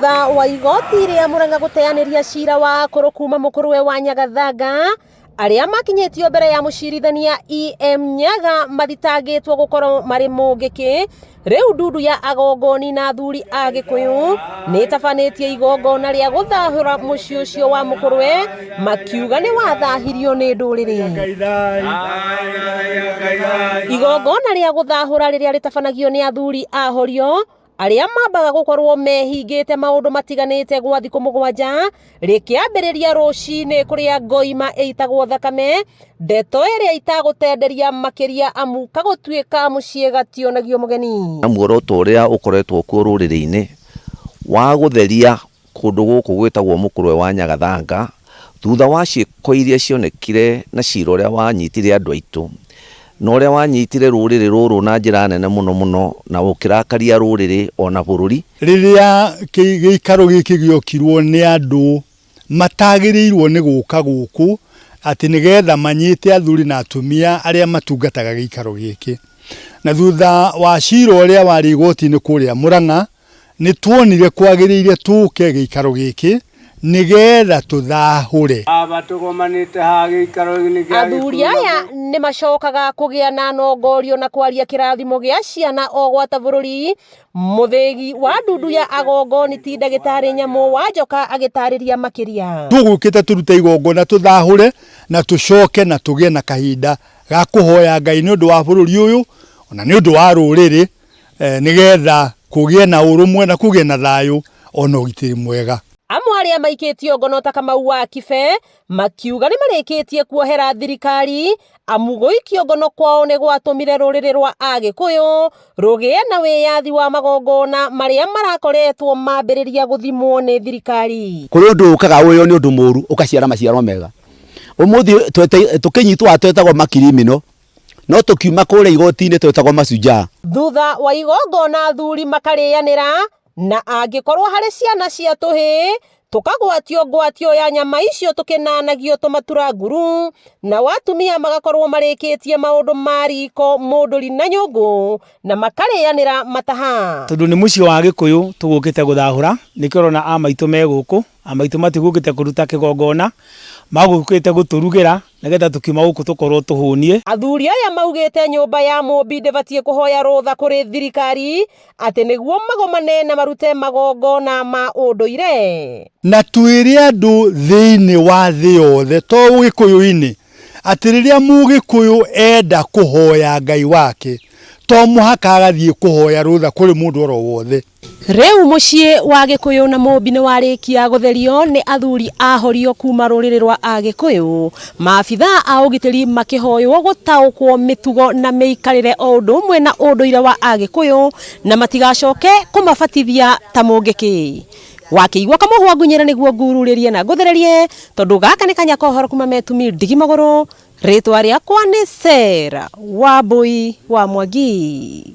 Thutha wa igoti rĩa Murang'a gũteanĩria cira wa akũrũ kuma mũkũrwe wa Nyagathanga arĩa makinyĩtio mbere ya mũcirithania EM Nyaga mathitangĩtwo gũkorwo marĩ mũngĩkĩ, rĩu ndundu ya agongoni na athuri a Gĩkũyũ nĩ ĩtabanĩtie igongona rĩa gũthahũra mũciĩ ũcio wa mũkũrwe makiuga nĩ wathahirio nĩ ndũrĩrĩ. Igongona rĩa gũthahũra rĩrĩa rĩtabanagio nĩ athuri a Horio arĩa mambaga gũkorwo mehingĩte maũndũ matiganĩte gwa thikũ mũgwanja rĩkĩambĩrĩria rũcinĩ kũrĩa ngoima ĩitagwo thakame, ndeto ĩrĩa itagũtenderia makĩria amu kagũtuĩka mũciĩ gationagio mũgeni. Na muoroto ũrĩa ũkoretwo kuo rũrĩrĩ-inĩ wa gũtheria Kũndũ gũkũ gwĩtagwo Mũkũrwe wa Nyagathanga thutha wa ciĩko iria cionekire na cira ũrĩa wanyitire andũ aitũ na ũrĩa wanyitire rũrĩrĩ rũrũ na njĩra nene mũno mũno na ũkĩrakaria rũrĩrĩ ona bũrũri. Rĩrĩa gĩikaro gĩkĩ gĩokirwo nĩ andũ matagĩrĩirwo nĩ gũka gũkũ atĩ nĩgetha manyite athuri na atumia arĩa matungataga gĩikaro gĩkĩ. Na thutha wa cira ũrĩa warĩ igoti-inĩ kũrĩa Mũrang'a, Nĩ tuonire kwagĩrĩire tũũke gĩikaro gĩkĩ nĩ getha tũthahũre. Baba tũgomanĩte haha gĩikaro-inĩ gĩa Athuri Gĩkũyũ na aya nĩ macokaga kũgĩa na nongorio na kwaria kĩrathimo gĩa ciana o gwata bũrũri. Mũthĩgi wa ndundu ya agongoni ti ndagĩtarĩ Nyamũ wa Njoka agĩtarĩria makĩria. Tũgũkĩte tũrute igongona tũthahũre na tũcoke na tũgĩe na kahinda ga kũhoya Ngai nĩ ũndũ wa bũrũri ũyũ ona nĩ ũndũ wa rũrĩrĩ nĩgetha kũgĩe na ũrũmwe na kũgĩe na thayũ ona ũgitĩri mwega. Amwe arĩa maikĩtio ngono ta Kamau wa Kibe makiuga nĩmarĩkĩtie kuohera thirikari amu gũikio ngono kwao nĩ gwatũmire rũrĩrĩ rwa Agĩkũyũ rũgĩe na wĩyathi wa magongona marĩa marakoretwo mambĩrĩria gũthimwo nĩ thirikari. Kũrĩ ũndũ ũkaga ũyũ nĩ ũndũ mũru ũkaciara maciaro mega. Ũmũthĩ tũkĩnyitwo twetagwo makirimino No tũkiuma kũrĩa igoti-inĩ twetagwo mashujaa. Thutha wa igongona athuri makarĩanĩra na angĩkorwo harĩ ciana cia tũhĩĩ tũkagwatio ngwatio ya nyama icio tũkĩnanagio tũmatura nguru, nao atumia magakorwo marĩkĩtie maũndũ ma riko mũndũri na nyũngũ na makarĩanĩra mataha. Tondũ nĩ mũciĩ wa Gĩkũyũ tũgũkĩte gũthahũra, nĩkĩo ũrona a maitũ me gũkũ, a maitũ matigũkĩte kũruta kĩgongona, magũkĩte gũtũrugĩra nĩgetha tũkiuma gũkũ tũkorwo tũhũniĩ. Athuri aya maugĩte nyũmba ya Mũmbi ndĩbatiĩ kũhoya rũtha kũrĩ thirikari atĩ nĩguo magomane na marute magongona ma ũndũire. Na twĩre andũ thĩinĩ wa thĩ yothe, to Ũgĩkũyũ-inĩ, atĩ rĩrĩa Mũgĩkũyũ enda kũhoya Ngai wake, to mũhaka agathiĩ kũhoya rũtha kũrĩ mũndũ oro wothe. Rĩu mũciĩ wa Gĩkũyũ na Mũmbi nĩ warĩkia gũtherio nĩ athuri a Horio kuma rũrĩrĩ rwa Agĩkũyũ, maabithaa a ũgitĩri makĩhoywo gũtaũkwo mĩtugo na mĩikarĩre o ũndũ ũmwe na ũndũire wa Agĩkũyũ na matigacoke kũmabatithia ta mũngĩkĩ. Wakĩigua kamũhwa ngunyĩra nĩguo ngururĩrie na ngũthererie tondũ gaka nĩ kanya ka ũhoro kuma Metumi ndigi magũrũ, rĩtwa rĩakwa nĩ Sarah Wambui wa Mwangi.